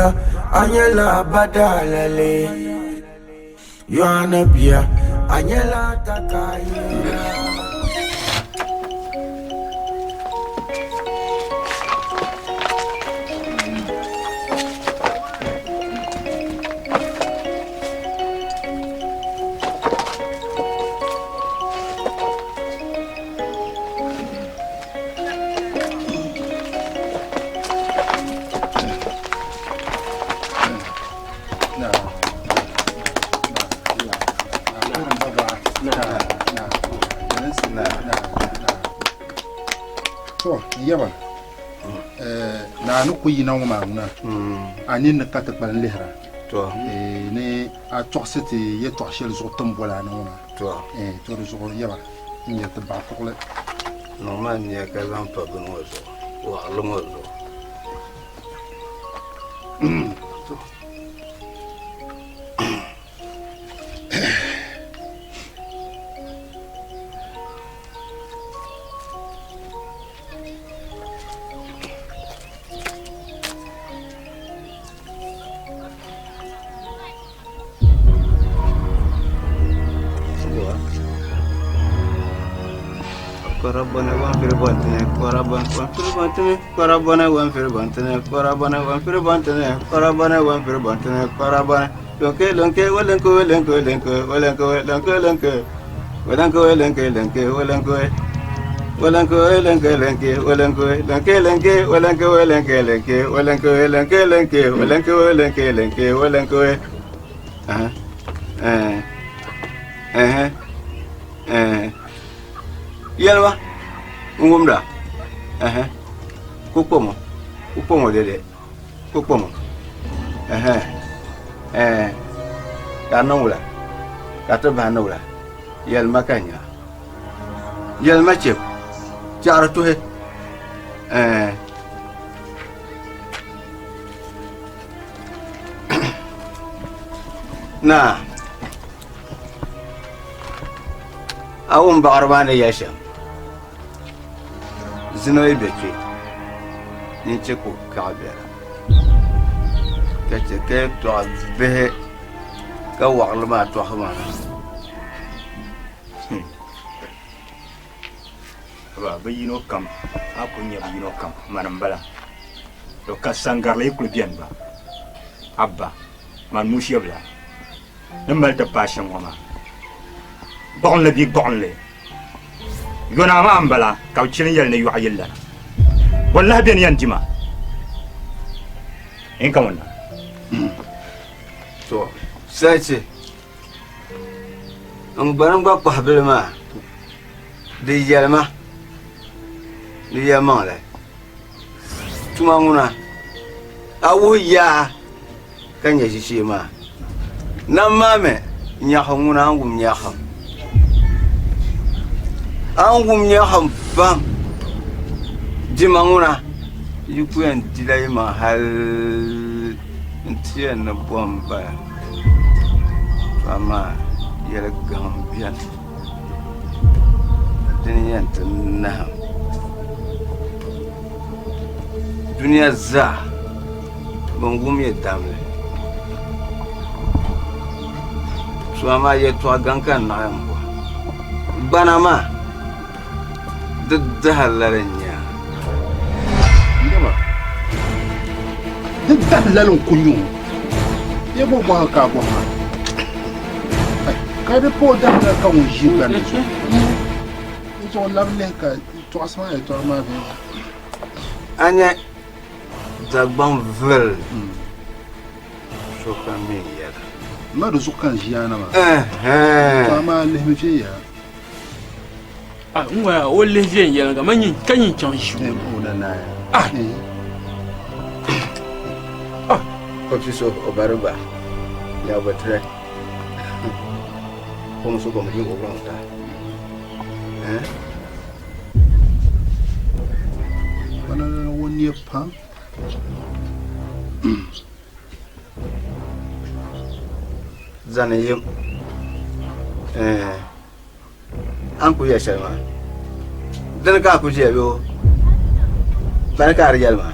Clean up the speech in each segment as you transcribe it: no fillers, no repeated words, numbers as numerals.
bia, a nyɛla ba daalali. Yohana bia, a nyɛla takaayira. To yaba naa ni ku yina ŋɔ maa ŋuna a nini ni ka ti kpalim lihira ni a tɔɣisi ti yɛtɔɣ shɛli zuɣu ti ni boli a na ŋɔ maa to di zuɣu yaba n nyɛ ti baɣa kuɣili niŋ ma nia ka zaŋ pa bini ŋɔ zuɣu waɣili ŋɔ zuɣu Yɛlima n wumda kukpɔŋɔ kukpɔŋɔ dede kukpɔŋɔ ka a niŋ wula ka a ti bahi ni wula yɛlima ka n nya yɛlima chɛ chɛɣiri tuhi naa a wum baɣiri maa ni yɛli shɛm zino yi be kpe nyin chɛ ka o kaɣi biɛla ka chɛ ka yɛtɔɣ bihi ka waɣili maa tɔɣisi maa. Ba bɛ yino kam, a kul nya bɛ yino kam, mani m-bala. To ka sangarili yi kul beni gba, a ba, mani Muushɛbila ni mali ti paai shɛm ŋɔ maa, gbuɣinli bee gbuɣinli, Yɔnaa maa m-bala ka bɛ chili n-yɛli ni yɔɣu yili lana. Bɔ n-lahi beni yɛn di ma? N ka ŋun na. To, Sachi, n gba ni gba kpahibili maa, di yɛli ma di yɛlimaŋli. Tuma ŋuna, a wuhi yaa ka nya ʒishee maa. Nam maa mi nyaɣisim ŋuna a ni wum nyaɣisim. A ni wum nyaɣisim pam. Dima ŋuna yi ku yɛn dila yimaŋ hal nti yɛn ni bom bala. To amaa yɛli gahim beni dini yɛn ti nahim dunia zaa. Bɛn wum ya damli. To amaa yɛtɔɣ gaŋ ka n naɣ yɛn bɔhi. Gbana maa, di dahi lala n-nyɛ a. Nyama, di dahi lala n-ku nyɛ o. Ya bɔ bɔha ka a bɔhi ma? Ka di pa o dahi lala ka ŋun ʒi gbani zuɣu. N zuɣu labi lihi ka tɔɣisi ma yɛtɔɣa maa viɛnyɛla. A nya Dagbaŋ vili sokam mi yɛla. Ma di zuɣu ka n ʒiya na maa. To amaa lihimi viɛnyɛla. Ah, n waya o lihi viɛnyɛliŋga ma nyin ka nyin chaŋ ʒi o na naaya. Ah. Ah. O ti so o bari gba ya ba tire. Ko muso ko mu ji o ta. Eh? Bana ŋɔ niɛ pam. Zani yim a ni kuli yɛli shɛli maa dini ka a kuli ʒiya bee bani ka a di yɛli maa.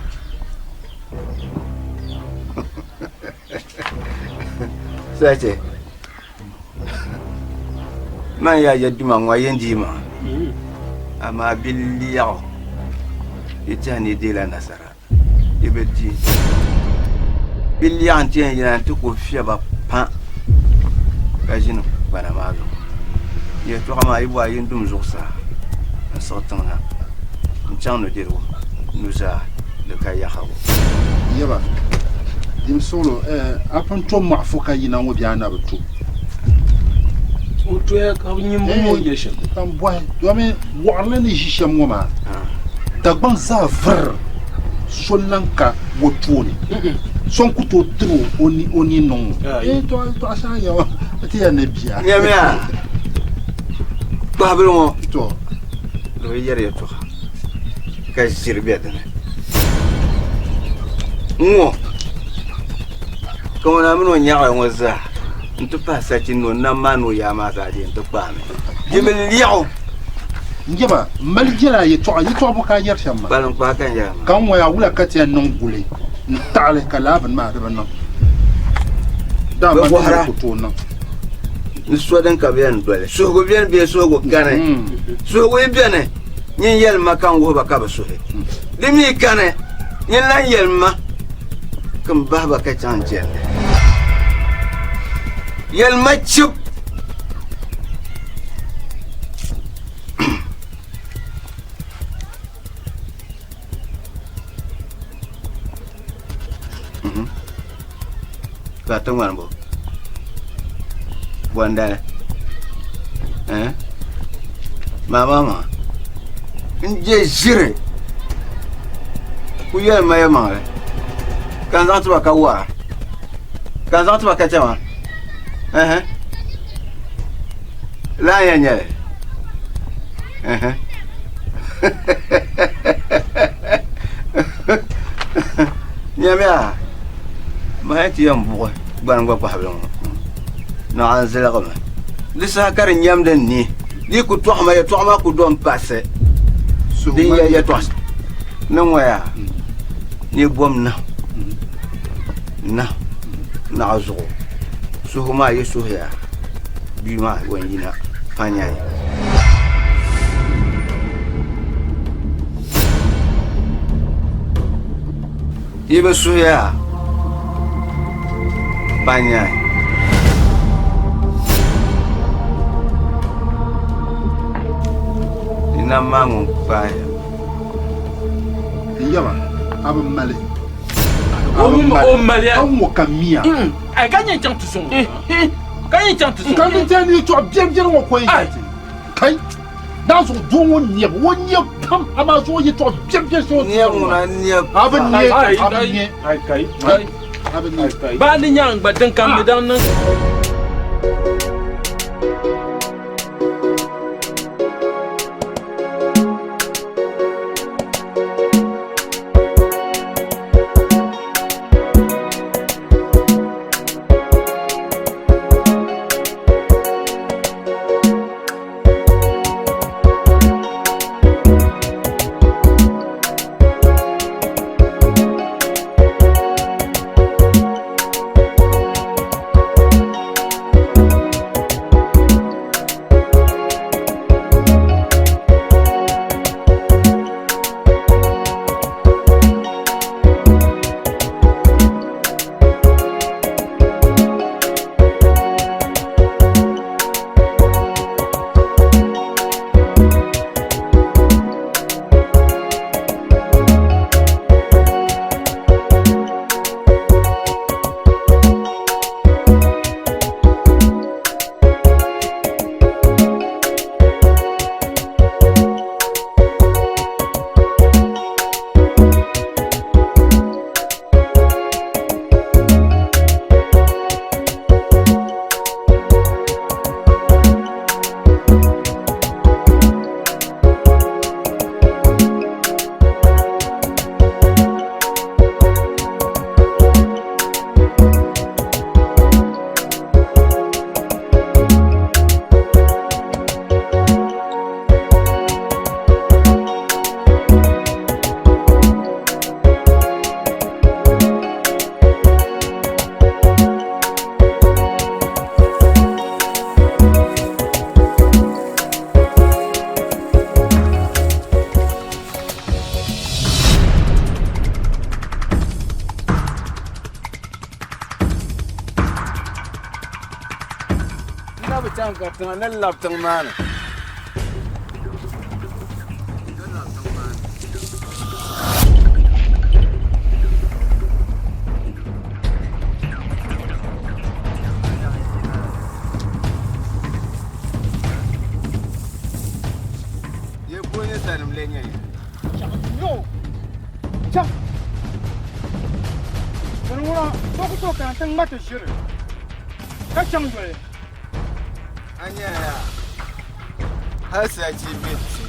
Sache. Man yaa ya duma ŋɔ yɛn dii maa. Amaa bi liɛɣu yi tɛha ni yi deela nasara yi bi di. Bi liɛɣu nti yɛn yina nti ku fiɛba pa ka ʒini kpana maa zuɣu. Yɛltɔɣa maa yi bɔhi yi ni dum zuɣusaa n-siɣi tiŋ na n-chaŋ nudirigu nuzaa di ka yaɣibu. Yaba, dim suɣulo, a pun to mɔɣifu ka yina ŋɔ bee a na bi to? O toya ka bi nyimbo ŋɔ nyɛ shɛm. Ka n bɔhi, domi wɔɣirili ni ʒi shɛm ŋɔ maa, Dagbaŋ zaa viri so lan ka o tooni, so n-ku tooi tiri o o ni niŋ ŋɔ. Ee, tɔɣisi a yɛma, ti yɛn ni bia. Nyamiya, kpahabili ŋɔ, To. Di bi yɛri yɛtɔɣa ka ʒiri be di ni. Ŋ-ŋɔ ka ŋuna mini o nyaɣili ŋɔ zaa nti pahi sachi ni o nam maa ni o yaa maa zaa di yɛn ti kpaami. Di bi liɛɣu. N jɛma, m mali jɛla a yɛtɔɣa, yɛtɔɣa bɔ ka a yɛri shɛm maa? Kpalim kpahi ka n yɛra maa. Ka n ŋɔya wula ka ti yɛn niŋ guli n-taɣili ka laa bini maa di bi niŋ? Dama Bɛ bɔhira. ku tooi niŋ. Ni so din ka bɛ yɛn doli. Suhigu beni bee suhigu kani? Suhigu yi beni, nyin yɛlim ma ka n wuhi ba ka bɛ suhi. Di mi kani, nyin lan yɛlim ma ka m bahi ba ka chaŋ n chɛndi. Yɛlim ma chib! Ka ti ŋmani bo bondali eh? Mama maa n je ʒiri ku yɛli ma yɛlimaŋli ka n zaŋ tiba ka wara ka n zaŋ tiba ka chɛma ɛhɛ laa yɛn nyɛli ɛhɛ nyamiya ma ti yɛn buɣi gbani gba kpahabili ŋɔ naɣa n ziligimi di saha ka di nyɛmdi n ni di ku tɔɣima yɛtɔɣa maa ku dom pasi din yɛ yɛtɔɣa ni ŋɔya ni bom na na naɣa zuɣu suhu maa yi suhuya bia maa wan yina panyai Yi bi suhiya panyai. Di nam maa ŋun kpaaya. N yaba, a bi mali. O maliya. Ka ŋɔ ka miya. Ai ka nyɛ chaŋ ti sɔŋ. Ka nyɛ chaŋ ti sɔŋ. Ka mi tɛni ni tɔɣ biɛri biɛri ŋɔ ko yi ti. Kai. Daa zuɣu doo ŋɔ nɛbu o nɛ pam amaa zuɣu yɛtɔɣa biɛri biɛri shɛŋa Nɛbu ŋuna nɛ a bi nɛ a bi nɛ a bi nɛ. Baa ni nyaŋ gba din kam mi daŋ niŋ. tiŋa ni labi tiŋ maa ni. Ye puuni sanim lee nyɛ ya? Yo! Chaŋ! Bini ŋuna so ku tooi kana ti ŋma ti ʒiri ka chaŋ yoli. A nya ya, hal sachi be ti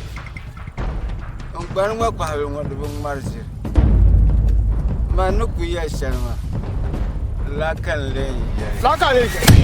n gbani ŋɔ kpahili ŋɔ di bi ŋmari ʒiri. Man ni ku yɛli shɛli maa, lala ka n lee yɛli. Lala ka a lee yɛli.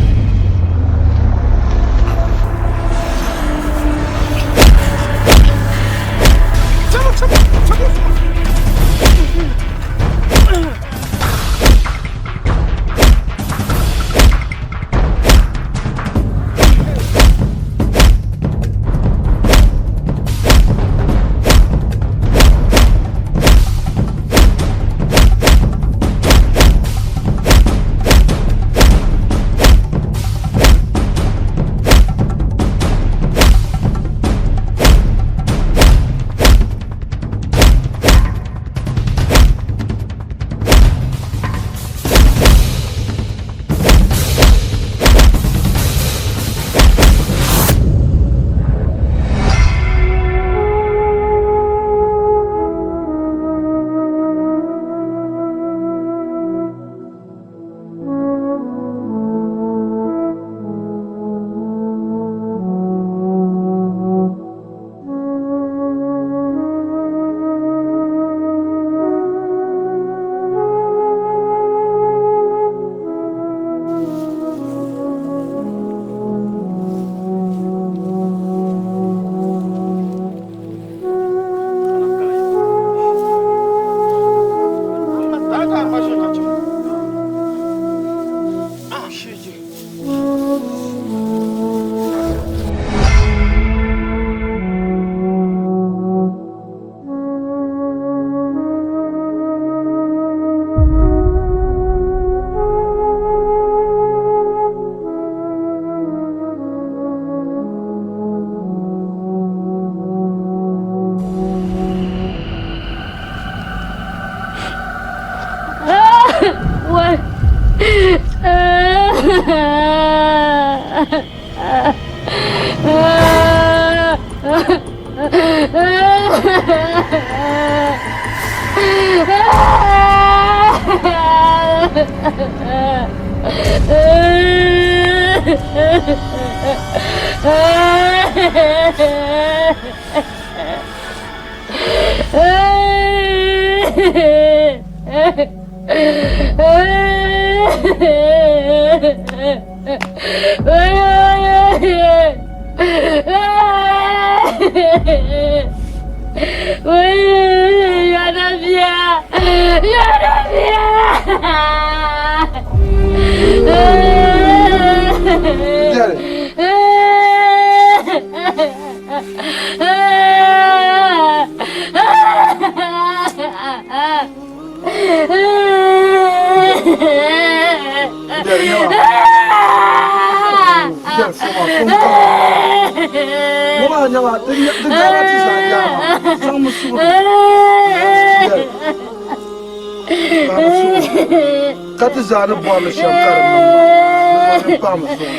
Ka ti zaa ni bɔri li shɛm ka di niŋ maa, di paɣimi suŋ.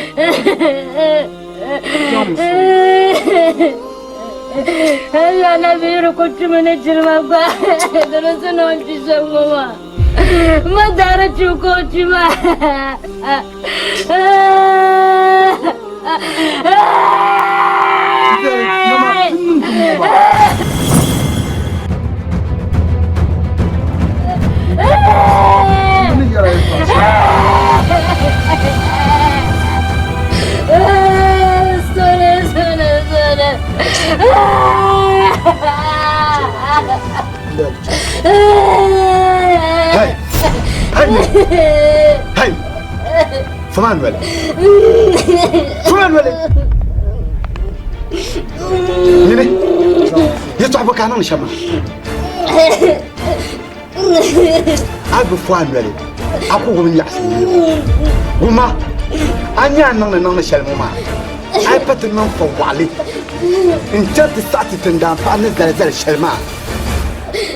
Chaŋmi suŋ. Allah na biiri ku tumi ni jilima gba di bi su ni o ni kpi shɛm ŋɔ maa. Ma daari chibu ka o kpi maa. Hey! Hey! Hey! Fumaan wale. Fumaan wale. Nini? Yɛtɔɣa bɔ ka a niŋdi shɛm maa? A bi fo a noli, a ku wum nyaɣisim yino. Wumma, a nya a niŋdi niŋdi shɛli ŋɔ maa, A yi pa ti niŋ fa waɣili n-chani ti saɣi ti tindaanpaɣa ni zali zali shɛli maa,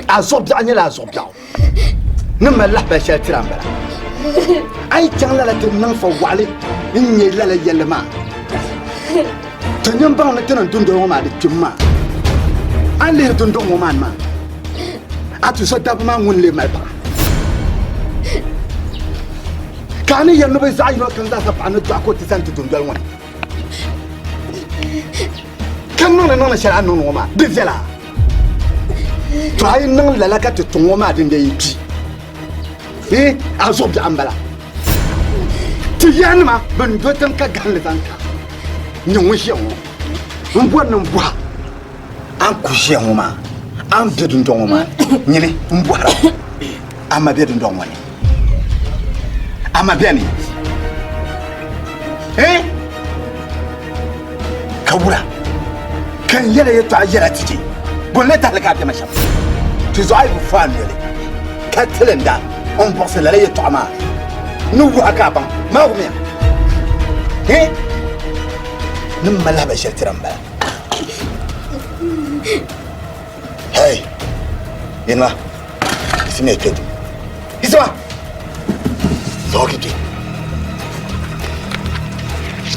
a zuɣu biɛɣu nyɛla a zuɣu biɛɣu ni mali lahibali shɛli tira m-bala. A yi chaŋ lala ti niŋ fa waɣili n-nyɛ lala yɛlli maa, to nyin baŋ ni ti niŋ dundoli ŋɔ maa di kpim maa. A ni lihiri dundɔŋ ŋɔ maa ni maa, a tuzo dabba maa ŋuni n-lee mali paɣa? Ka a ni yɛli ni bɛ zaɣ yino kam zaasa paɣa ni dɔɣi ka o ti zani ti dundoli ŋɔ ni, ka niŋdi niŋdi shɛli a ni niŋdi ŋɔ maa, di viɛla? To a yi niŋ lala ka ti tuŋ ŋɔ maa din dee yi kpi, ee, a zuɣu biɛɣu m-bala. Ti yaanima bɛn do tiŋ ka gahinli zaŋ ka nyɛ ŋun ʒiya ŋɔ, m bɔri ni m bɔh a, a ni ku ʒiya ŋɔ maa, a ni be dundɔŋ ŋɔ maa ni, nyini m bɔhir a, a ma be dundɔŋ ŋɔ ni? A ma beni? Ee, ka wula ka n yɛla yɛtɔɣa yɛla ti je? Bɔ n-lee tahili ka a bema shɛm? Ti zuɣu a yi bi fo a noli ka tilinda n buɣisi lala yɛtɔɣa maa ni wuhi ka a baŋ maa wumiya. Ee, ni m mali lahibali shɛli tira m-bala. Hey, yinima, yiɣisimiya kpe duu. Yiɣisima! Zaŋ o kpe.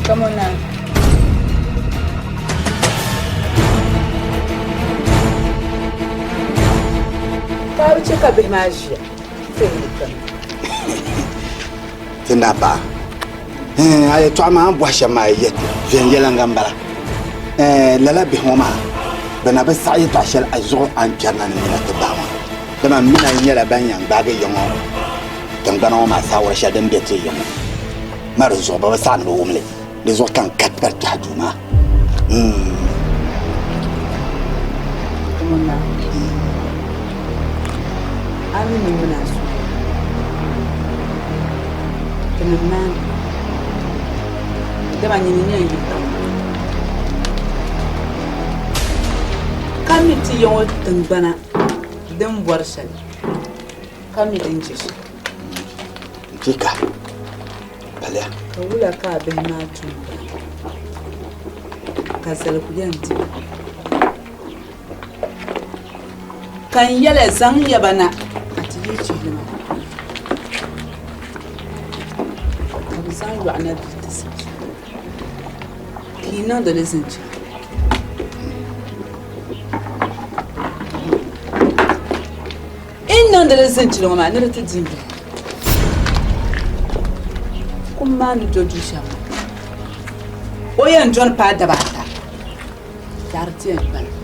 Come on now. Ka a bi chɛ ka bihi maa ʒiya n-ti ni kpɛma. Ti naa paɣa, a yɛtɔɣa maa a ni bɔhi shɛm maa yi viɛnyɛliŋga m-bala. Lala bihi ŋɔ maa bɛ na bi saɣi yɛtɔɣ shɛli a zuɣu a ni kpɛri na ni mina ti bahi maa. Dama m mina yi nyɛla ban yɛn gbaagi ya ŋɔ tiŋgbana ŋɔ maa saawara shɛli din be ti ya ŋɔ maa di zuɣu bɛ bi saɣi ni bɛ wum li. Di zuɣu ka n kati bari kpɛhi duu maa. A mi ni m mini a suhu tinim naani, dama nyini n-nyɛ n yikpaŋ maa. Ka mi ti ya ŋɔ tiŋgbana din bɔri shɛli, ka mi din je shɛli. N-chɛ ka paliya. Ka wula ka a bihi maa tum ba? Ka zaligu yɛn di ba? Ka n yɛli, Zaŋmiya ba na ka ti yi chihili maa. Ka bɛ zaŋ yɔɣu na bia ti simsi o, ka yi niŋdi li zinchili. Yi niŋdi li zinchili ŋɔ maa ni di ti di m-bihi. Kum maa ni do du shɛm maa, o yɛn dɔni paai daba ata. Dari ti yɛn kpalim.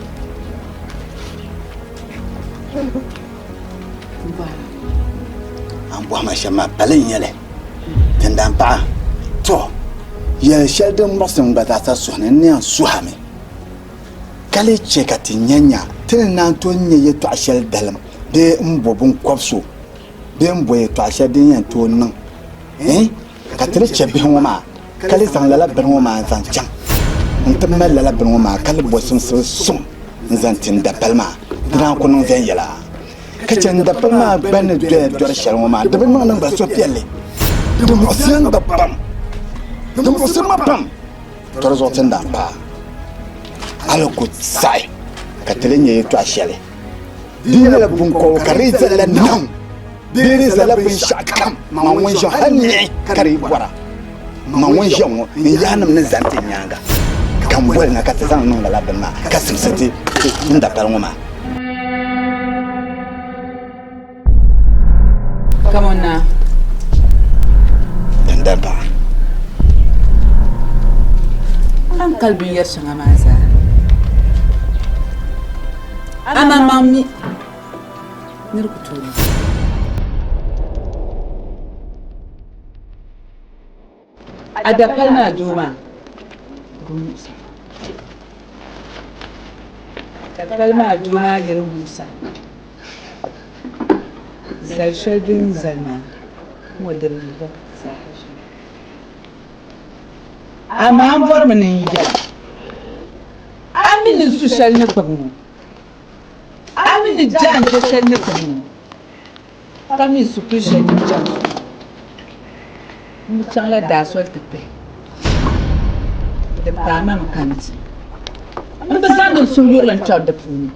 M bɔhira. A ni bɔhi ma shɛm maa pali n-nyɛ li. Tindaanpaɣa, tɔ! Yɛl shɛli din muɣisi n gba zaasa suhu ni, n ni yɛn suhi a mi ka lee chɛ ka ti nya nya ti ni naan tooi nya yɛtɔɣ shɛli dalim bee m-bo biŋkɔb so bee m-bo yɛtɔɣ shɛli din yɛn tooi niŋ ka ti di chɛ bihi ŋɔ maa ka li zaŋ lala bini ŋɔ maa n-zaŋ chaŋ nti mali lala bini ŋɔ maa ka li bo simsibu suŋ n-zaŋ ti n dapali maa, di naan ku niŋ viɛnyɛla. Ka chɛ n dapali maa gba ni doya dɔri shɛli ŋɔ maa, di bi niŋdi n gba suhupiɛlli. Di muɣisiya n gba pam, di muɣisiri ma pam. Tɔ di zuɣu ti ni daa paai, a li ku saɣi ka ti li nya yɛtɔɣ shɛli. Di nyɛla buŋkɔbigu ka di yi zalila nahu bee di zalila binshɛɣu kam, man ŋun ʒiya hal niɣi ka di yi bɔra. Man ŋun ʒiya ŋɔ n yaannim ni zani ti nyaaŋa ka m boli na ka ti zaŋ niŋ lala bini maa ka simsi ti n dapali ŋɔ maa. Come on now. Dandan paɣa. A ni kali binyɛr shɛŋa maa zaa. Amaŋmaŋ mi nir ku tooi niŋ. A dapali maa doo maa Musa. Dapali maa doo maa yɛli Musa, Zal shɛli din zali maa ŋɔ di bi ba zaa ʒini. Amaa m bɔrimi ni n yɛli a mi ni su shɛli ni gbubi ŋɔ, a mi ni jaanjɛ shɛli ni gbubi ŋɔ. Ka mi su kul shɛli din chaŋ so. M bi chaŋla daa soli ti kpɛhi. Di paai ma mi ka n di. M bi zaŋdi n suhuyurili n-kpɛri di puuni.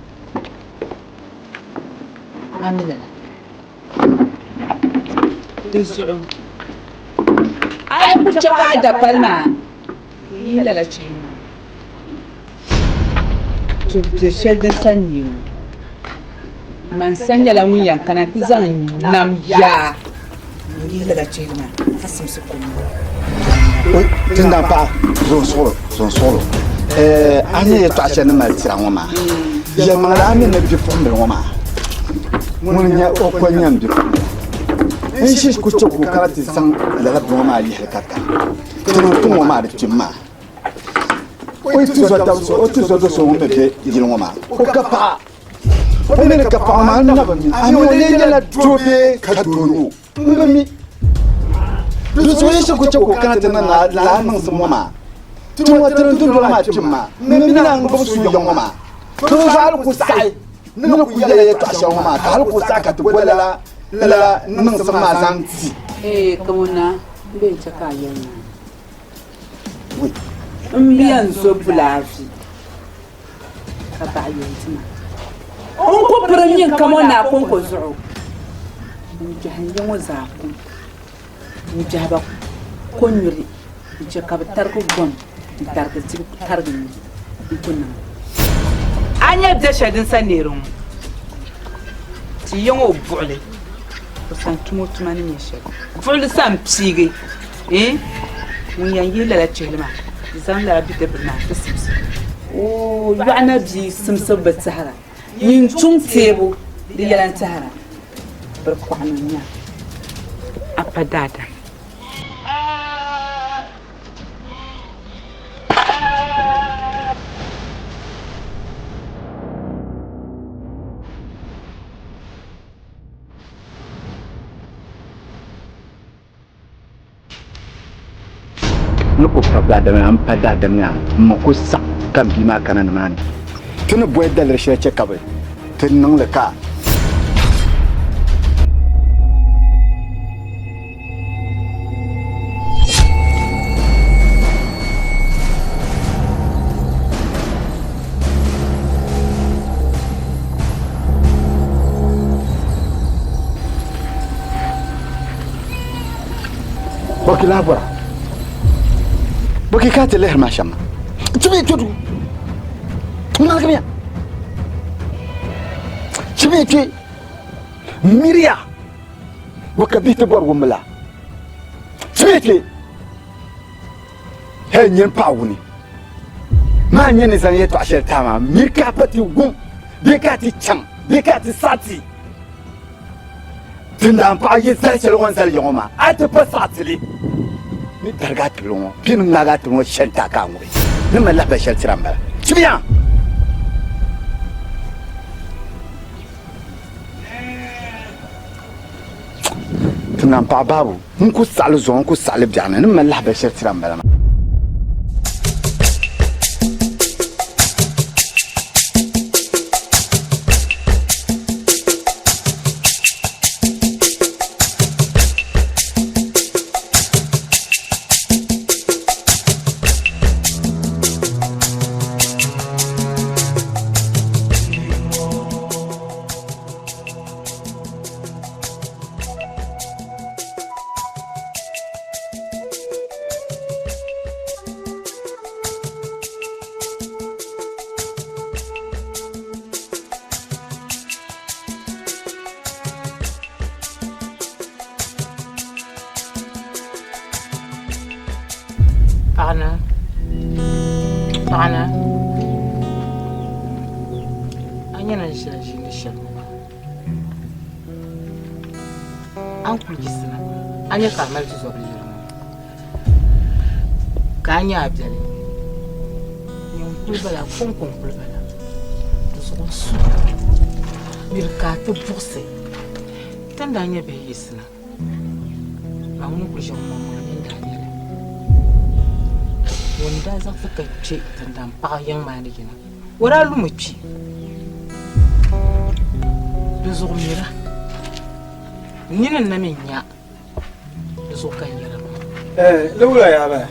A mi lala. Di zuɣu a yi ku chɛ ka a dapali maa yi lala chihili maa, tubi shɛli din sa n-nyɛ o. Man sa nyɛla ŋun yɛn kana ti zaŋ nam yaa n-yihi lala chihili maa ka simsi kum maa. Tindan paɣa, zon suɣulo, zon suɣulo. A nya yɛtɔɣa shɛli ni mali tira ŋɔ maa, yɛlimaŋli a mi ni bipuɣimbila ŋɔ maa ŋuni n-nyɛ o ko n-nyɛ m bipuɣimbila. N ʒi ku chɛ ka o kana ti zaŋ lala bini ŋɔ maa yihili ka kana ti niŋ tiŋ ŋɔ maa di kpim maa. O yi tizɔ dab so, o tizɔ do so ŋun mi be yili ŋɔ maa, o ka paɣa. O mi ni ka paɣa maa, n na bi mi. A mi o lee nyɛla doo bee ka doo n-nyɛ o? N bi mi. Di zuɣu yi shiri ku chɛ ka o kana ti niŋ lala niŋsim ŋɔ maa, ti ŋɔ ti ni dundoli maa kpim maa, m mi ni a ni gbubi suui yaŋ ŋɔ maa, ti zuɣu hal ku saɣi ni ni ku yɛli yɛtɔɣ shɛli ŋɔ maa, ka hal ku saɣi ka ti bo lala lala niŋsim maa zaŋ ti. Ee, Kamona, m be n-chɛ ka a yɛli naa. M bi yɛn zo bulaavi ka baɣa yɛn di ma. N ku piri nyin kaman naa kɔŋko zuɣu. N biɛhi n ya ŋɔ zaa kum. N biɛhi ba kɔnyuri n-chɛ ka bɛ tarigi gom n-tarigi dibu tarigi nyuri n ku niŋ. A nya biɛ shɛli din sa neeri ŋɔ? Ti ya ŋɔ buɣili o san tum o tuma ni nyɛ shɛli. Buɣili san piigi. Eeh! Ŋun yɛn yihi lala chihili maa zaŋ lala bidibbil maa ti simsi. Oo, yɔɣu na bia simsibu bi tɛhira, nyin tum teebu di yɛla n-tɛhira. Biri kɔɣu ni n-nya a pa daadam. N ni ku pa daadam yaa, m pa daadam yaa, m ma ku saɣi ka m bia maa kana nimaani. Ti ni boli daliri shɛli chɛ ka bɛ ti niŋ li ka. Bɔki lahi bɔra bɔki ka ti lihiri ma shɛm maa chibi kpe duu ŋmaligimiya chibi kpe miriya bɔ ka bihi ti bɔri wumbu la chibi kpe hei nyini paɣa wuni maa nyɛ ni zaŋ yɛtɔɣa shɛli taai maa miri ka a pa ti wum bee ka a ti chaŋ bee ka a ti saɣi ti Tindaan paɣa yi zali shɛli o ni zali ya ŋɔ maa, a ti pa saɣi ti li. Ni darigi a tibili ŋɔ bee ni ŋmaagi a tibili ŋɔ shɛli n-taai ka a ŋubi. Ni mali lahibali shɛli tira m-bala. Chimiya! Tindaan paɣa baabu, n ku saɣi li zuɣu, n ku saɣi li biɛɣuni. Ni mali lahibali shɛli tira m-bala maa. Paɣana paɣana a nyɛla n ʒila ʒiini shɛm a ni kuli yiɣisina a nya ka a mali tizɔbili yɛli ŋɔ ka a nya a biɛli nyɛ n kuli bala kɔŋko n kuli bala di zuɣu n suhi miri ka a ti buɣisi ti ni daa nyɛ bihi yiɣisina maa ŋuni kuli ʒe ŋɔ maa ni daa nyɛli ŋun daa zaŋ ti ka kpe tindan paɣa yiŋ maa ni yina o daa lumi kpi di zuɣu mira nini n na mi nya di zuɣu ka n yɛra maa. Di wula yaa bala?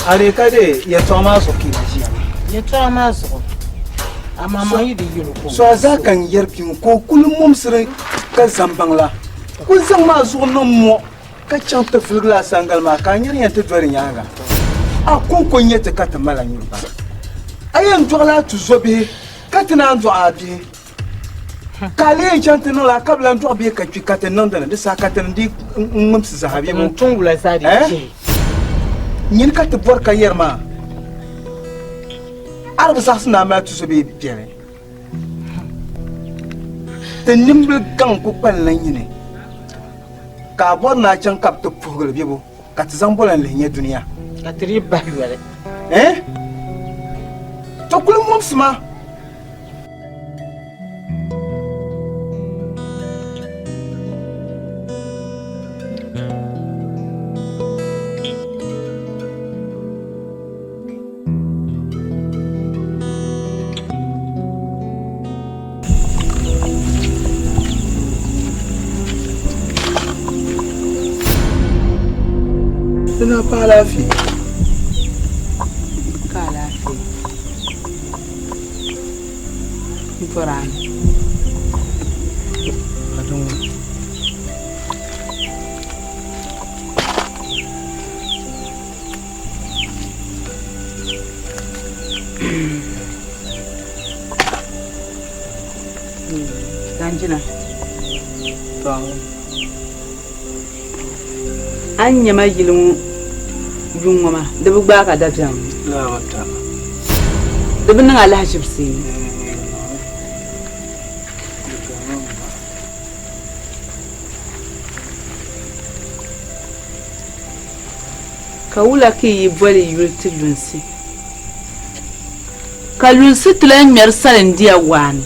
A dee ka dee yɛtɔɣa maa zuɣu ka yi na ʒiya maa. Yɛtɔɣa maa zuɣu. Amaa maa yi di yɛl o ka o So a zaa ka n yɛri bia ŋɔ ka o kuli mumsiri ka zaŋ baŋ la. Kuli zaŋ maa zuɣu niŋ mɔ ka chaŋ ti viligi laa sangali maa ka a nyari yɛn ti doli di nyaaŋa. A kɔŋko n-nyɛ ti ka ti mali a nyuri ba. A yɛn dɔɣila a tuzobihi ka ti naan dɔɣi a bihi. Ka a lee yɛn chaŋ ti niŋ laa ka bi lan dɔɣi bihi ka kpi ka ti niŋdi li, di saha ka ti ni di ŋ-ŋmimsi zaa bee ŋɔ? Nyini ka ti bɔri ka yɛri maa, a di bi zaɣisi ni a mali tuzo bee biɛli. Ti nimbil gaŋ ku kpalinla nyini, ka a bɔri ni a chaŋ ka bɛ ti puhigi li bebo ka ti zaŋ boli n-lihi nya dunia. Ka ti dii bahi yoli. Ti kuli mɔbisi ma. Di na pa alaafee. Ka alaafee. N bɔri a ni. A di ŋɔ. Danjina. A ni nya ma yili ŋɔ yuŋ ŋɔ maa, di bi gbaag a dabiɛm? Di bi niŋ a lahiʒibisi? Ka wula ka yi yi boli yuli ti lunsi? Ka lunsi ti lan ŋmɛri salindia waani,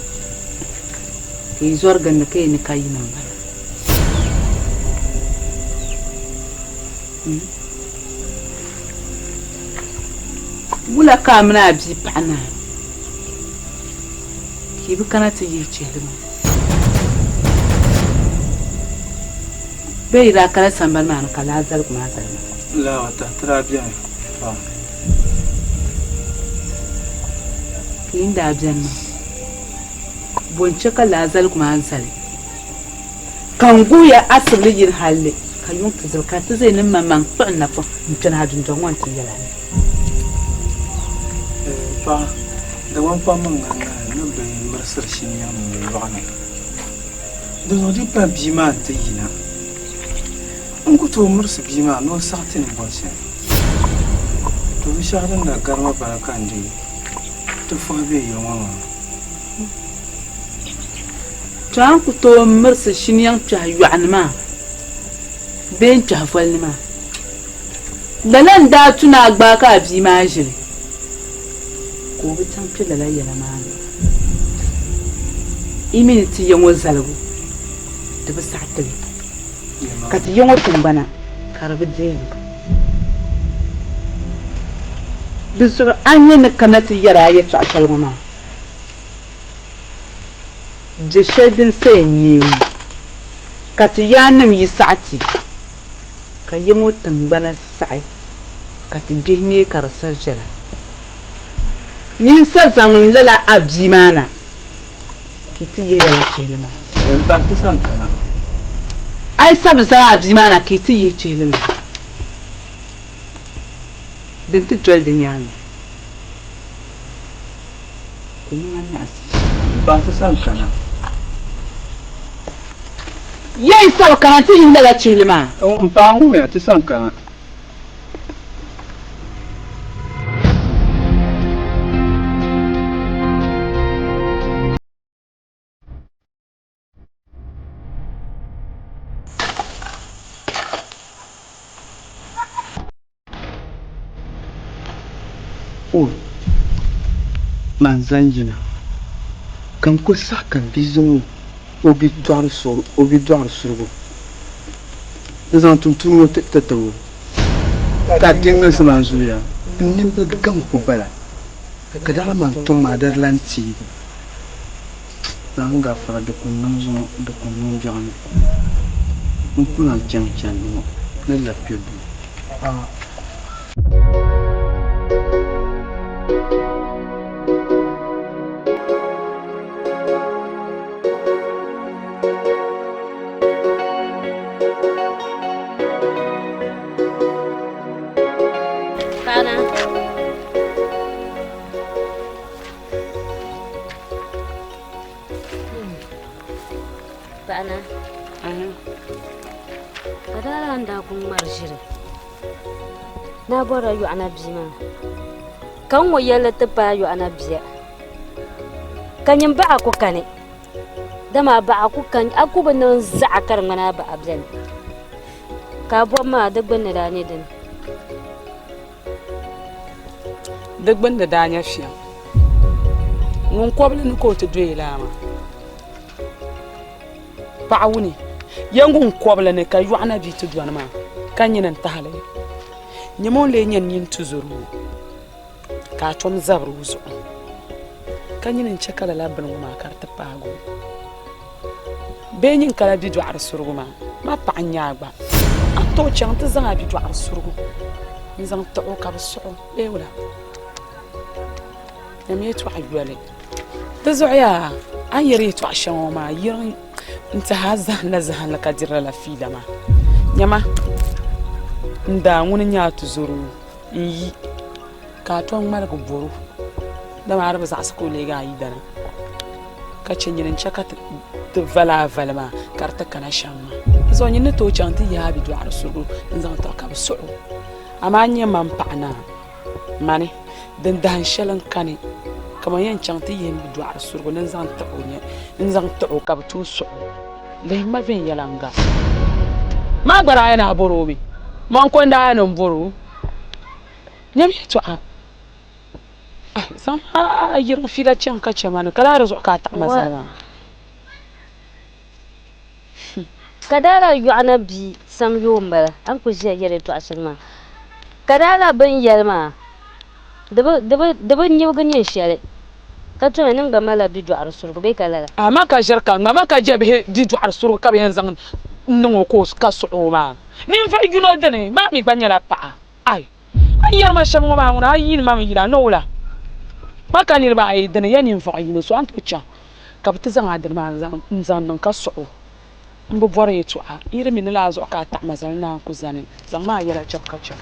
ka yi zɔri gindi ka yi ni ka yina m-bala. Wula ka a mini a bia paɣa naai ka yi bi kana ti yihi chihili maa? Bee yi daa kala sambani maa ni ka laa zaligu maa zali maa? Laa ta ti daa beni pam. Ka yi ni daa beni maa, bɔ n-chɛ ka laa zaligu maa zali? Ka n guhi ya asibili yini halli ka yuŋ ti zibi, ka ti ʒe ni mmaŋmaŋ kpuɣi n napɔŋ n-kpɛna a dundɔŋ ŋɔ nti yɛl a ni. Paɣa, Dagbaŋ kpamba ŋan ŋahi ni bɛ mirisiri shiniyaŋ ni yɔɣu ni. Di zuɣu di pa bia maa nti yina. N ku tooi mirisi bia maa ni o saɣi ti ni bɔri shɛli. To binshɛɣu din daa gari ma bala ka n dii ti fuhi be yili ŋɔ maa. To a ni ku tooi mirisi shiniyaŋ kpɛhi yɔɣu ni maa bee n-kpɛhi voli ni maa. Lala n-daa tu ni a gbaai ka a bia maa ʒili, ka o bi chaŋ kpe lala yɛla maa ni. Yi mi ni ti ya ŋɔ zaligu di bi saɣi ti li, ka ti ya ŋɔ tiŋgbana ka di bi deei li. Di zuɣu a ni nya ni kamina ti yɛri a yɛtɔɣ shɛli ŋɔ maa, Bɛ shɛli din sa yɛn neei ŋɔ, ka ti yaannim yi saɣi ti, ka ya ŋɔ tiŋgbana saɣi ka ti bihi neei ka di sa viɛla. Nyin sa zaŋ n lala a bia maa na ka yi ti yihi lala chihili maa. M pahi ti sani kana. A yi sa bi zaŋ a bia maa na ka yi ti yihi chihili maa, din ti doli di nyaaŋa ka o niŋ a nyaɣisim. M pahi ti sani kana. Yɛn sa bi kana nti yihi lala chihili maa. M pahi ŋumiya ti sani kana. O man zani jina ka n kuli saɣi ka n bi zaŋ o bi dɔɣiri surigu n-zaŋ tum tuuni ŋɔ ti ti o ka di ŋmalisi maa zuliya n nimbili gaŋ ku bala ka daɣila man tɔŋ maa di di lan teegi. Naawuni gaafara di ku niŋ zuŋɔ di ku niŋ biɛɣuni n ku lan chaŋ chandi ŋɔ ni labi kpe duu. ʒiri. Ni a bɔrila Yɔɣana bia maa, ka n ŋɔ yɛlli ti paai Yɔɣana bia, ka nyin baɣa ku kani, dama a baɣa ku kani, a ku bi niŋ zaɣa ka di ŋmani a baɣa beni. Ka a bɔbu maa di gbunni daa nyɛ dini? Di gbunni daa nyɛ fiɛŋ. Ŋun kɔbili ni ka o ti doya laa maa. Paɣa wuni, ya ŋun kɔbili ni ka yɔɣu na bia ti dɔni maa, ka nyini n-tahi li. Nyama o ni lee nyɛ nyin tuzori ŋɔ, ka a tom zabiri o zuɣu, ka nyini n-chɛ ka lala bini ŋɔ maa ka di ti paagi o. Bee nyin kala bidɔɣiri surugu maa, ma paɣa n-nyɛ a gba. A ni tooi chaŋ nti zaŋ a bidɔɣiri surugu n-zaŋ tiɣi o ka bɛ suɣ o bee wula? Nyam yɛtɔɣa yoli. Di zuɣu yaa, a ni yɛri yɛtɔɣ shɛŋa ŋɔ maa, yiriŋ n-tɛhi a zahinla zahinli ka diri lala fiila maa. Nyama, n daa ŋuni n-nyɛ a tuzɔro n-yi, ka a tom ŋmaligi bɔr o, dama a di bi zaɣisi ka o leegi a yidana, ka chɛ nyini n-chɛ ka ti vali a vali maa ka di ti kana shɛm maa. Di zuɣu nyin ni tooi chaŋ ti yaai bidɔɣiri surugu n-zaŋ tiɣi ka bɛ suɣ o, amaa n nyɛ man paɣ naa. Mani, din dahin shɛli n-kani, ka man yɛn chaŋ ti yihi m bidɔɣiri surugu ni n-zaŋ tiɣ o nya, n-zaŋ tiɣ o ka bɛ tooi suɣ o. Lihim ma viɛnyɛliŋga. Maa gba daa yɛn a bɔr o mi? Man ko n-daa yɛn n-bɔr o. Nyam yɛtɔɣa. Zaŋm a yiriŋ fiila chaŋ ka chɛ ma ni, ka lala di zuɣu ka a taɣi ma zali maa. Ka daa lahi yɔɣi na bia samyoo m-bala, a ni kuli ʒiya yɛri yɛtɔɣa shɛli maa. Ka daa lahi bɛ ni yɛli maa, di bi nyibigi nyin shɛli, ka tomi ni n gba malila bidɔɣiri surugu bee ka lala? Amaa ka ʒiri ka ŋma ka je bihi bidɔɣiri surugu ka bɛ yɛn zaŋ niŋ o ka suɣi o maa. Ninvuɣ yino dini maa mi gba nyɛla paɣa. Ai! A ni yɛri ma shɛm ŋɔ maa ŋuna a yi yiini ma mi yila, ni wula? Ma ka niriba ayi dini ya ninvuɣ yino so a ni tooi chaŋ ka bɛ ti zaŋ a dini maa n-zaŋ niŋ ka suɣ o. M bi bɔri yɛtɔɣa, n yi di mi ni lala zuɣu ka a taɣi ma zali ni a ku zani, zaŋmi a yɛla chaŋ ka chaŋ.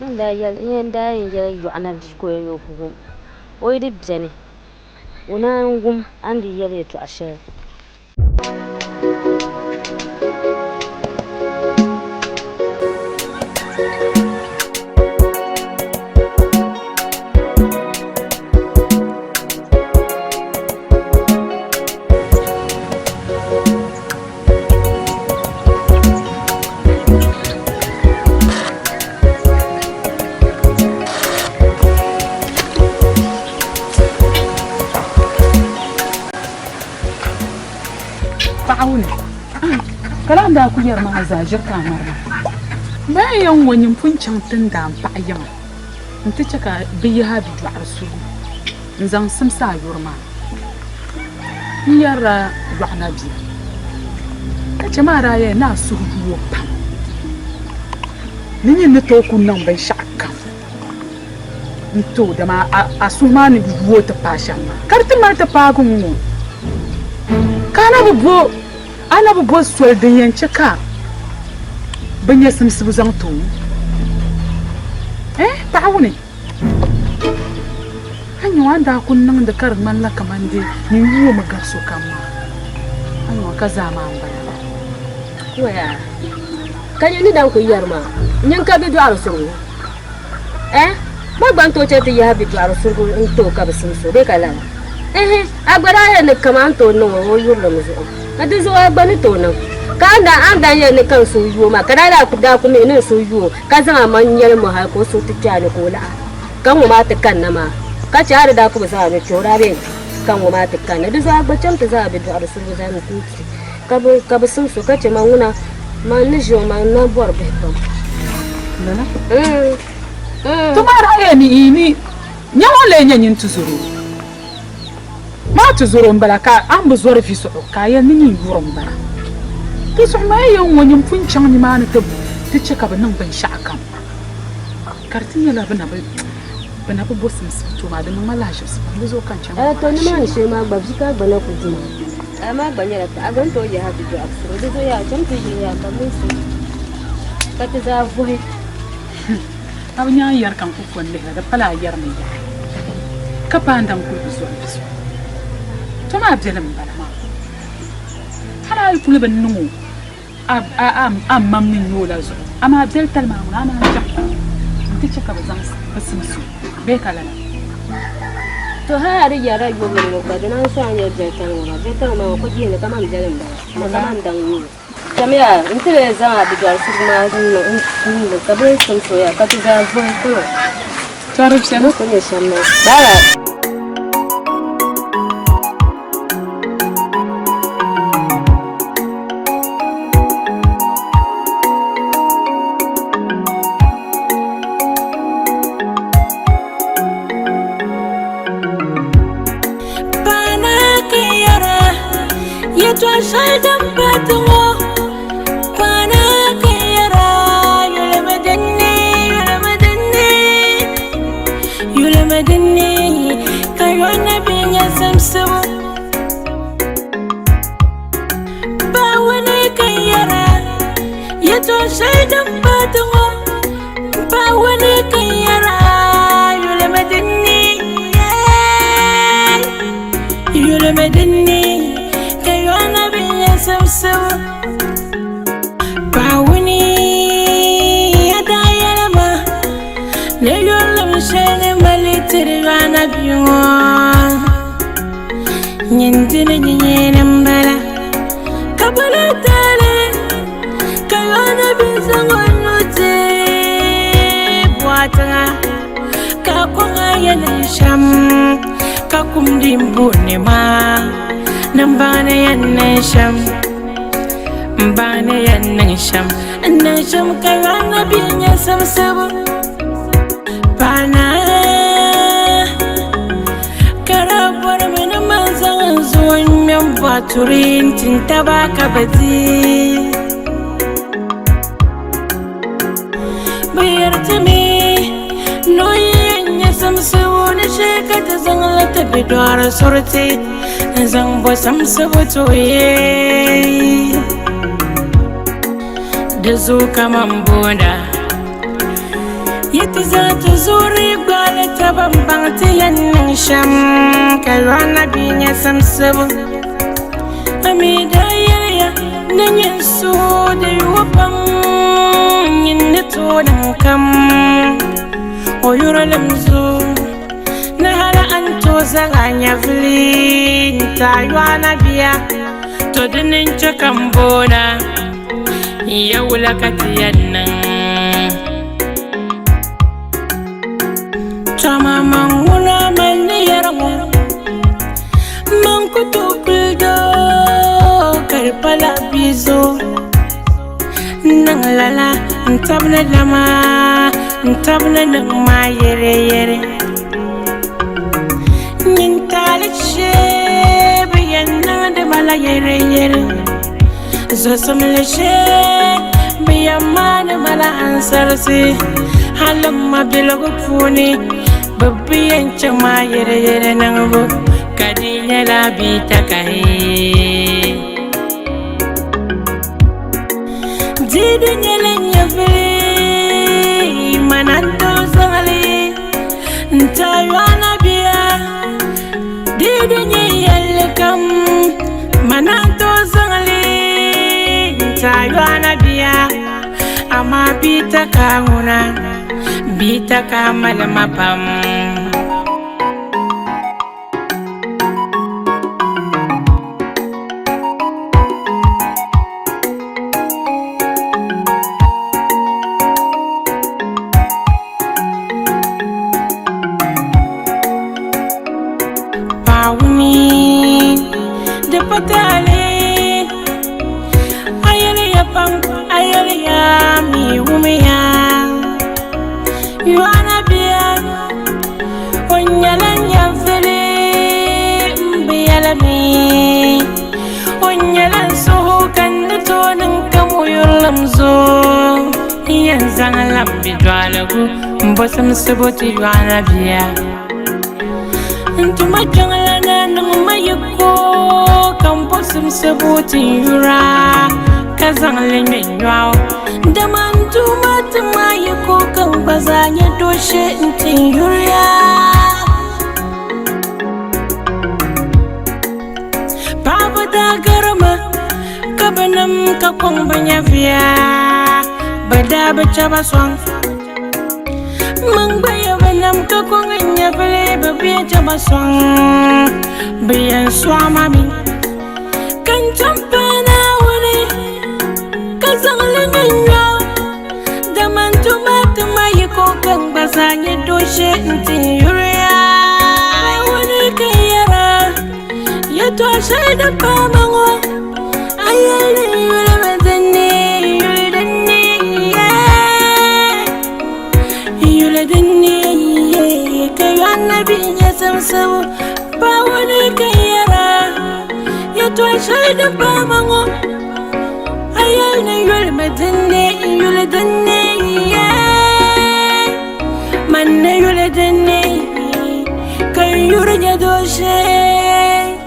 N daa yɛn yɛli yɔɣu na bia ka o yɛn ni o ku wum o yi di beni o naan wum a ni di yɛli yɛtɔɣa shɛli. Paɣa wuni ka laa daa ku yɛri maa zaa ʒiri ka a ŋmari maa. Bee n yɛn ŋɔ nyin pun chaŋ tindaan paɣa yiŋa nti chɛ ka bɛ yihi a bidɔɣiri sugu n-zaŋ simsi a yuri maa. N yɛrila yɔɣu na bia, ka chɛ maa daa yɛli ni a suhu yu o pam ni nyin ni tooi ku niŋ binshɛɣukam n-ti o, dama a suhu maa ni yu o ti paai shɛm maa, ka di ti mali ti paagi ŋ-ŋɔ, ka a na bi bo soli din yɛn chɛ ka bɛ nya simsibu zaŋ ti o. Ɛɛh, paɣa wuni! A nya o a ni daa kul niŋdi ka di ŋmanila kaman di nyin yuumi gari sokam maa. A nya o ka zaa maa m-bala. Waya, ka nyɛ ni dan kul yɛri maa, nyin ka bidɔɣiri surugu? Eh, ma gba n-tooi chɛ ti yahi bidɔɣiri surugu n-ti o ka bi simsi o bee ka lala? Ehe, a gba daa yɛli ni kaman a ni tooi niŋ o o yurilim zuɣu, ka di zuɣu a gba ni tooi niŋ. Ka a ni daa yɛli ni ka n suhu yu o maa, ka daa daa daa ku mi ni n suhu yu o, ka zaŋ a maŋ nyɛlim o hal ka o suhu ti kpe a ni ka o laɣi, ka ŋɔ maa ti kanna maa. Ka chɛ a di daa ku bi zaŋ a ni kpe o daa bee n-kpi, ka ŋɔ maa ti kanna. Di zuɣu a gba cham ti zaŋ a bidɔɣiri surugu zani n-ti ka bɛ simsi o, ka chɛ ma ŋuna, man ni ʒi o maa, n na bɔri bihi pam. Lala? Ti maa daa yɛli ni ni nya ŋɔ lee nyɛ nyin tizɔro. Maa tizɔro m-bala ka a ni bi zɔri vi zuɣu ka a yɛli ni nyin yuri m-bala. Di zuɣu maa yɛn ŋɔ nyin pun chaŋ nimaani ti chɛ ka bɛ niŋ binshɛɣukam ka di ti nyɛla bɛ na bi bo simsibu ti o maa, di niŋ ma lahaʒibisi pam, di zuɣu ka n chaŋ To nimaani shee maa gba vi ka a gba na ku di maa. A maa gba nyɛla paɣa, a gba ni tooi yahi bidɔɣiri suri. Di zuɣu yaa, cham ti yihi yaa ka mini so ka ti zaa vuhi. A bi nyaŋ yɛri ka n ku ko n-lihira, di pala a yɛrimi yaha, ka paai n-daŋ kuli bi zɔri bi zuɣu. To maa beli m-bala maa. Hal a yi kuli bi niŋ o a mam ni nya o la zuɣu, amaa beli tali maa ŋuna a naan chaŋ nti chɛ ka bɛ zaŋ bɛ simsi o bee ka lala. To hal a di yɛrila yom ni ŋɔ gba, di naan so a ni yɛli beli tali ŋɔ maa. Beli tali ŋɔ maa ŋɔ ku jihindi kaman beli m-bala, amaa kaman daŋ n-nyɛ o. Chamiya nti lee zaŋ a bidɔɣirisugu maa niŋ ka bɛ simsi o ya ka ti zaa vuhi kama. Tɔri viɛla. Ni ku nyɛ shɛm maa. Baara. Di zuɣu kaman boona yi ti zaŋ ti zuɣuri gbaali taba m-baŋ ti yɛn niŋ shɛm ka Yohana bia nya simsibu. A mi daa yɛliya ni nyin suhu di yuui pam nyin ni tooi niŋ kam o yurilim zuɣu ni hali a ni tooi zaŋ a nyɛvili n-ti a Yohana bia. To dini n-chɛ ka m boona ya wula ka ti yɛn niŋ? Tɔma man ŋuna man ni yɛri ŋɔ, man ku tooi kuli doo ka di pala bia zuɣu. N niŋ lala n tabi ni dama n tabi ni niŋ maa yɛreyɛre. Nyin taali shee bi yɛn niŋdi ma la yɛreyɛre. Zɔsimli shee bi yɛn maani ma la ansarisi. Hali m ma biligu puuni bɛ bi yɛn chɛ ma yɛreyɛre niŋbu ka di nyɛla bia takahi. Di di nyɛla nyɛvili mana n tooi zaŋli n-ti a Yohana bia. Di di nyɛ yɛlli kam mana n tooi zaŋli n-ti a Yohana bia. Amaa bia ta ka ŋuna, bia ta ka mali ma pam. Paawuni di patali a yɛliya pam a yɛliya mi wumiya Yohana bia o nyɛla nyɛvili m bi yɛlimi o nyɛla n suhu ka n ni tooi niŋ kam o yurilim zuɣu n yɛn zaŋ la m bidɔɣiligu m bo simsibu ti Yohana bia. N tuma kpiɔŋlana niŋ ma yiko, ka m bo simsibu ti n yura, ka zaŋ li ŋme nyɔɣu. Dama n Duuma ti ma yiko, ka n gba zaa nyɛ dooshee nti n yuriya. Paɣaba daa garima ka bɛ nam ka kɔŋ bɛ nyɛviya, bɛ daa bi chɛ ba sɔŋ. Man gba yi bi nam ka kɔŋ n nyɛvili, bɛ bi yɛn chɛ ba sɔŋ, bɛ yɛn sɔɣi ma mi. Ka n tom paai Naawuni ka zaŋ li ŋme nyɔɣu, dama n tuma ti ma yiko ka n gba zaa nyɛ dooshee nti n yuriya. Naawuni ka n yɛra, yɛtɔɣ shɛli din paai ma ŋɔ, a yɛli ni n yuli mi dinni, n yuli dinni, yeah. N yuli dinni, yeah. Ka Yohanna bihi nyɛ simsibu, Naawuni ka n yɛra, yɛtɔɣ shɛli din paai ma ŋɔ, a yɛli ni n yuli mi dinni, n yuli dinni, yeah. Man ni yuli dinni, ka n yuri nyɛ dooshee.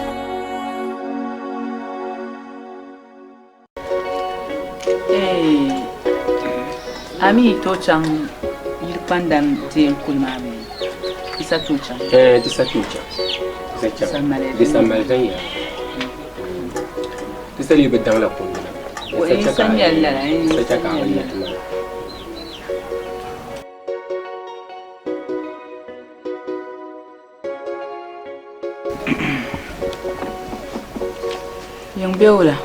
A mi yi tooi chaŋ yili kpandan deei kuli maa bee? Di sa tooi chaŋ? Ɛɛ di sa tooi chaŋ. Di sa chaŋ. Di sa mali viɛnyɛla. Di sa lee bi daŋla kundi na. Di sa nyɛli lala. Di sa chɛ ka a bi nya ti maa. Yiŋ be wula?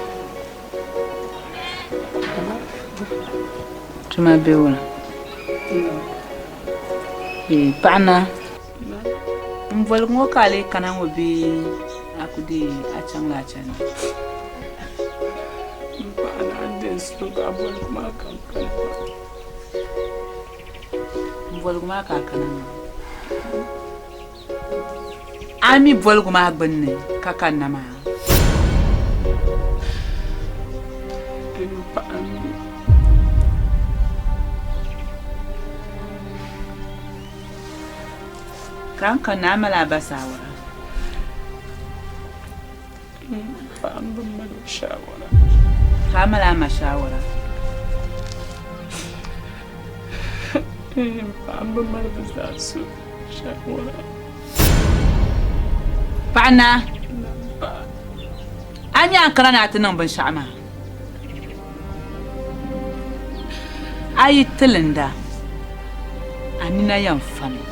Tuma be wula? Ee, paɣa naa, m boligi ŋɔ ka a lee kana ŋɔ bee a ku deei a chaŋla a chandi? M paɣa naa n deei n suhu ka a boligi maa ka n kana maa. M boligu maa ka a kana maa. A mi boligu maa gbunni ka kanna maa? Ka n kanna a mali a ba saawara? Paɣa m bi mali o shaawara. Ka a mali a ma shaawara? Paɣa m bi mali bɛ zaa so shaawara. Paɣa naa, a nya n kana ni a ti niŋ binshɛɣu maa? A yi tilinda, a nina yɛn fami.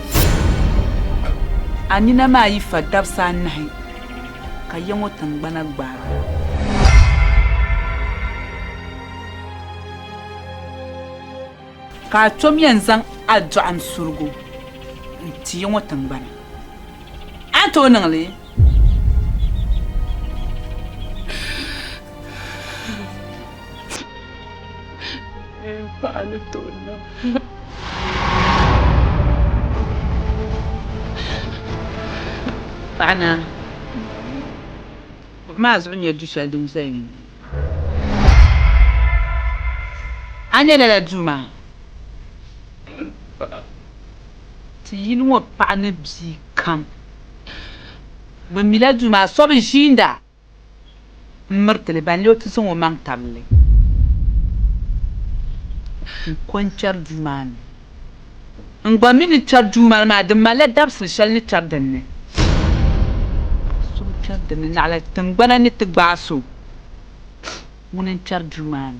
A nina maa yi fa dabisa anahi ka ya ŋɔ tiŋgbana gbaag a. Ka a tom yɛn zaŋ a dɔɣim surigu n-ti ya ŋɔ tiŋgbana. A ni tooi niŋ li? Paɣa ni tooi niŋ. Paɣa naa, buɣu maa zuɣu nyɛ du shɛli din zaya ŋɔ. A nya lala duu maa? Ti yili ŋɔ paɣa ni bia kam bɛ mila duu maa so bi ʒiinda. M-miriti li, ban lee o ti zaŋ o maŋ tabili li n-ko n-kpɛri duu maa ni. N gba mi ni kpɛri duu maa ni maa, di malila dabisili shɛli ni kpɛri din ni. So bi kpɛri din ni naɣila tiŋgbana ni ti gbaai so, ŋuni n-kpɛri duu maa ni.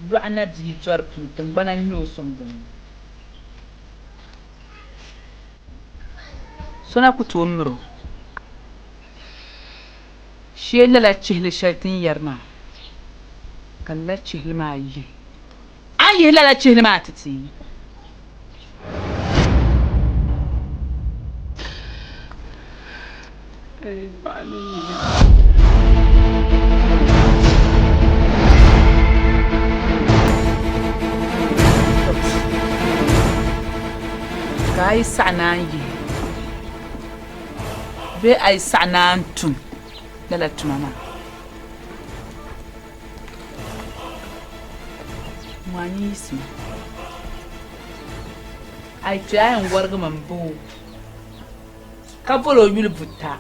Yɔɣu na bia dɔri puu, tiŋgbana n-nyɛ o suŋ dini. So na ku tooi miri o. Shee lala chihili shɛli ti ni yɛri maa, ka lala chihili maa yihi. A ni yihi lala chihili maa ti ti. Ka a yi saɣi naan yihi bee a yi saɣi naan tum lala tuma maa, ŋɔ a ni yiɣisimi. A yi kpe a yɛn wɔrigimi m-ba o ka bol o yuli buta,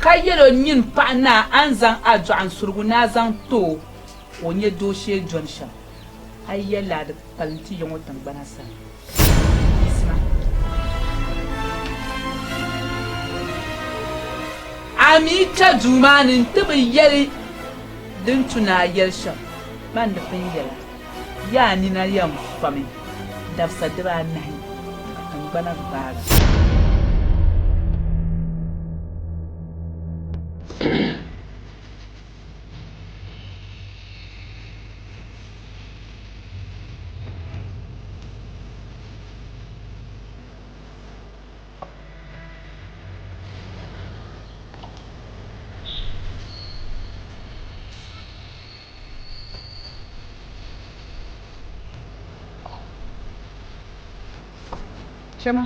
ka yɛl o nyin paɣ naa a ni zaŋ a dɔɣinsurigu ni a zaŋ ti o ka o nya dooshee dɔni shɛm. A yi yɛli a di kpalim ti ya ŋɔ tiŋgbana sani. Yiɣisima. A mi kpe duu maa ni nti bi yɛli din tu ni a yɛli shɛm, man di pun yɛl a. Yaa nina yɛn fami dabisa dibaanahi ka tiŋgbana gbaag a. Chama.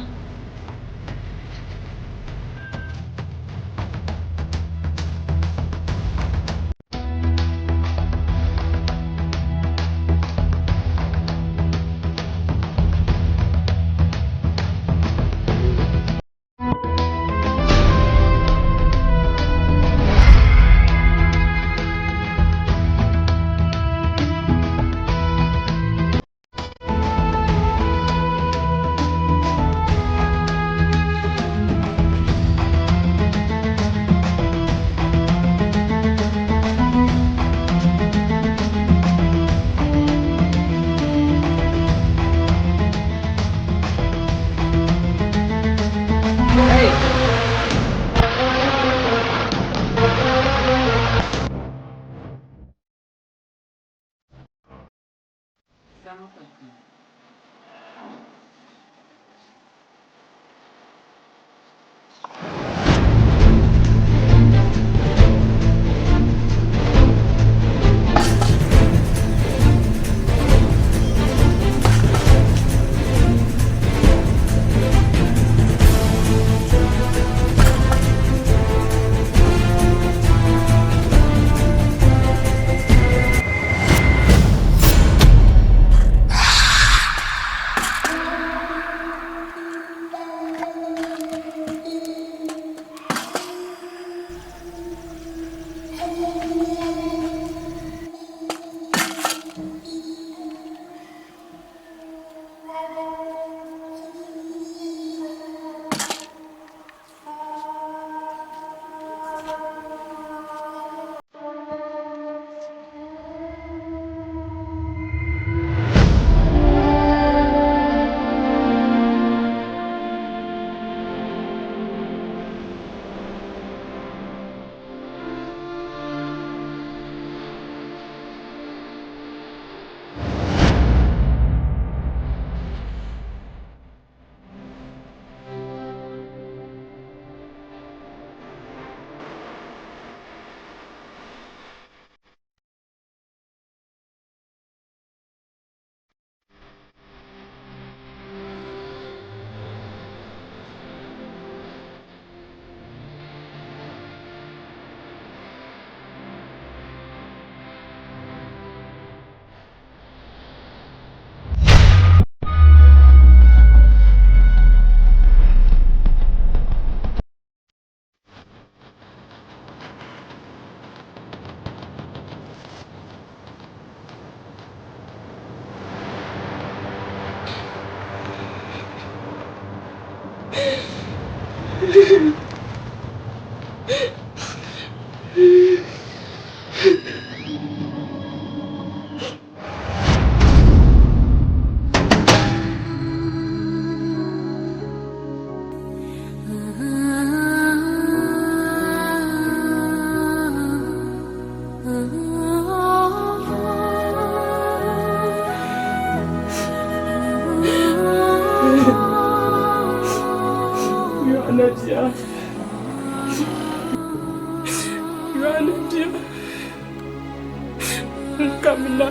N kamina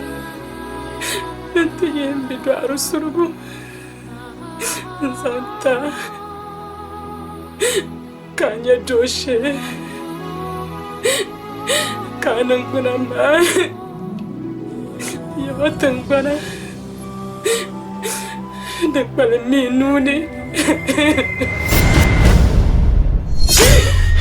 nti yɛn bi dɔɣiri surugu n-zaŋ ta ka a nya dooshee ka a niŋgbuna maai yaɣa tiŋgbana. Di kpalim mi n nuu ni.